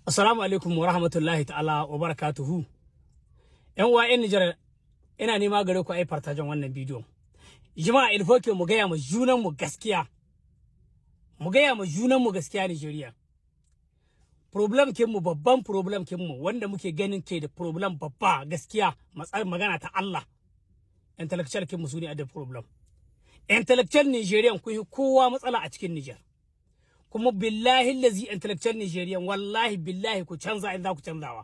Assalamu alaikum wa rahmatullahi ta'ala wa barakatuhu. ‘Yan uwa ‘yan Nijar, ina nema gare ku ai partager wannan bidiyon. Jama'a, il faut que mu gaya ma junan mu gaskiya. Mu gaya ma junan mu gaskiya, Nijeriya. Problème kin mu, babban problème kin mu wanda muke ganin ke da problème babba, gaskiya matsar magana ta Allah. Intellectual kin mu su ne a da problème. Intellectual Nigerian kun yi kowa matsala a cikin Niger. Kuma billahi lazi, intellectual Nigerian, wallahi billahi ku canza in za ku canzawa.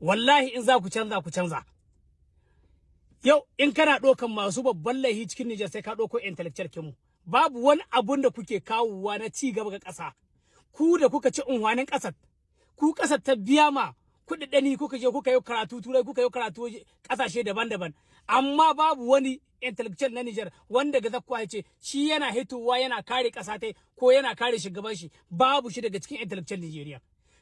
Wallahi in za ku canza, ku canza. Yau in kana ɗaukan masu babban laihi cikin Niger, sai ka ɗauko intellectual kinmu. Babu wani abun da kuke kawowa na ci gaba ga ƙasa. Ku da kuka ci unhwanin ƙasar, ku ƙasar ta biya ma kuɗaɗɗeni, kuka je kuka yi karatu Turai, kuka yi karatu ƙasashe daban-daban. Amma babu wani intellectual na Niger wanda ga zakkuwa ya ce shi yana hitowa yana kare ƙasa tai ko yana kare shugaban shi. Babu shi daga cikin intellectual Nigeria.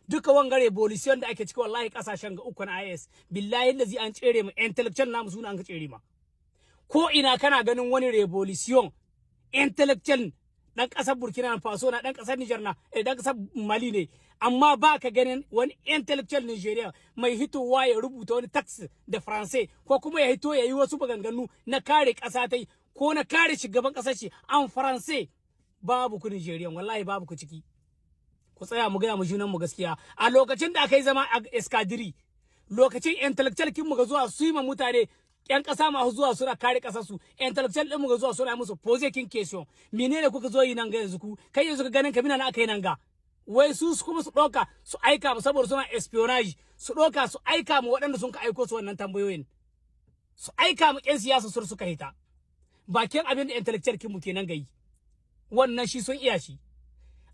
Duka wanga révolution da ake ciki, wallahi kasashen ga uku na AES, billahi lazi an tsere mu intellectual namu suna an ka tsere ma. Ko ina kana ganin wani révolution, intellectual dan kasar Burkina Faso na, dan kasar Niger na, dan kasar Mali ne, amma ba ka ganin wani intellectual Nigeria mai hitowa ya rubuta wani texte da Français ko kuma ya hito ya yi wasu maganganu na kare kasa tai ko na kare shugaban kasar shi en Français. Babu ku Nigerian, wallahi babu ku ciki. Ku tsaya mu gaya mu junan mu gaskiya. A lokacin da aka yi zama a Escadrille, lokacin intellectual kin mu ga zuwa su yi ma mutane yan kasa masu zuwa suna kare kasar su, intellectual din mu ga zuwa suna musu poser kin question: menene kuka zo yi nan ga yanzu? Ku kai yanzu ka ganin kamina na aka yi nan ga, wai su kuma su ɗauka su aika mu saboda suna espionage, su ɗauka su aika mu waɗanda sun ka aiko su wannan tambayoyin, su aika mu ƴan siyasa sur suka hita. Bakin abin da intellectual kin mu kenan gayi wannan shi sun iya shi.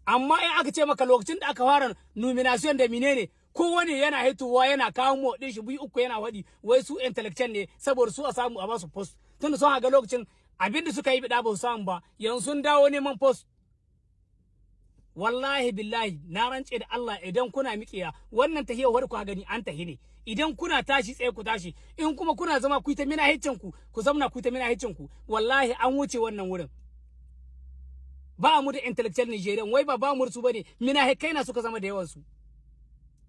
Amma in aka ce maka lokacin da aka fara nomination da menene, kowane yana hitowa yana kawo mu din shi biyu uku yana faɗi wai su intellectual ne saboda su a samu a basu poste, tunda sun ga lokacin abin da suka yi bida ba su samu ba, yanzu sun dawo neman poste. Wallahi billahi, na rance da Allah, idan kuna miƙiya wannan tahiyar wadda ku gani an tahi ne. Idan kuna tashi tsaye, ku tashi. In kuma kuna zama ku ta mina hiccin ku, ku zamna ku ta mina hiccin ku. Wallahi an wuce wannan wurin. Ba mu da intellectual Nigerian, wai ba ba mu su bane, mina kai na suka zama da yawan su.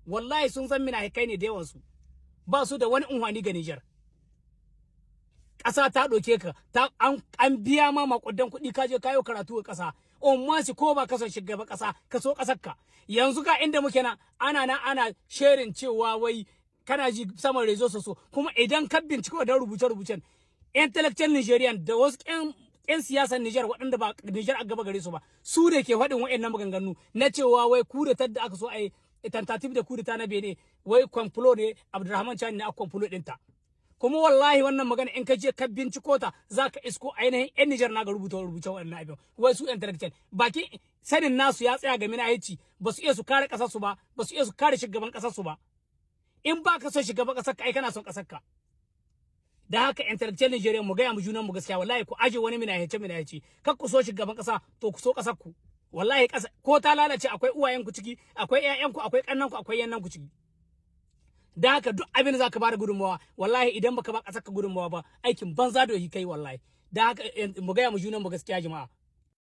Wallahi sun san mina kai ne da yawan su, ba su da wani unhwani ga Niger. Ƙasa ta ɗauke ka ta an biya ma maƙudan kuɗi, ka je kayo karatu a ƙasa umma ko ba ka son shugaba ƙasa, ka so ƙasar ka. Yanzu ga inda muke na ana na ana sharing cewa wai kana ji saman réseaux sociaux. Kuma idan ka bincika da rubuce-rubucen intellectual Nigerian da wasu ƴan siyasar Niger waɗanda ba Niger a gaba gare su ba, su da ke faɗin waɗannan maganganu na cewa wai coup d'état da aka so a yi, tentative de coup d'état na Benin, wai complot ne, Abdurrahman Chani ne a complot ɗinta. Kuma wallahi wannan magana, in ka je ka binciko ta, zaka isko ainihin yan Niger na ga rubuta rubuce wannan abin. Wai su intellectual, baki sanin nasu ya tsaya ga minahici, ba su iya su kare kasar su ba, ba su iya su kare shugaban kasar su ba. In ba ka son shugaban kasar ka, ai kana son kasar ka. Da haka intellectual Nigeria, mu gaya mu junan mu gaskiya. Wallahi ku aje wani minahice minahici. Kar ku so shugaban kasa, to ku so kasar ku. Wallahi kasa ko ta lalace, akwai uwayen ku ciki, akwai ƴaƴan ku, akwai kannan ku, akwai yannan ku ciki. Da haka duk abin da zaka bada gudunmawa, wallahi idan baka ba kasar ka gudunmawa ba, aikin banza da kai wallahi. Da haka mu gaya mu junan mu gaskiya, jama'a.